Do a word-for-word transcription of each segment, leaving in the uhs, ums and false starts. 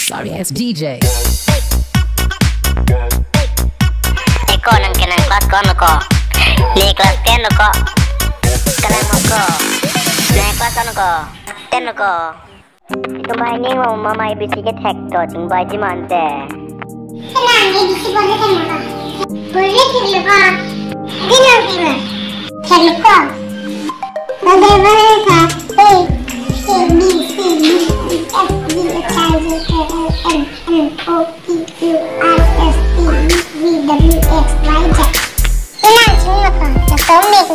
Sorry, it's D J. Eko nang kenang class ko-an ko? Ne class ten ko. Kenang mo ko? Ne class ko-an ko? Ten ko. Itum bai ning o mama A B C kethek do chingbai ji mante. Kenang A B C bole kenang ko. Bole kenang ko. Kenang kenang. Kenang ko. Bole bole ka. A, A, B, C, D, E, F, G, H, I, J, K, L, M, N, O, P, Q, R, S, T, U, V, W, X, Y, Z. Ilang chini maka, na tong mek,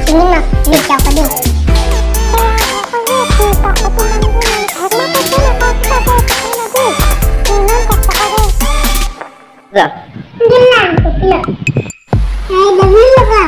chini mak, mek jauh kali. Za. Ilang ko pilo. Ai, W ka.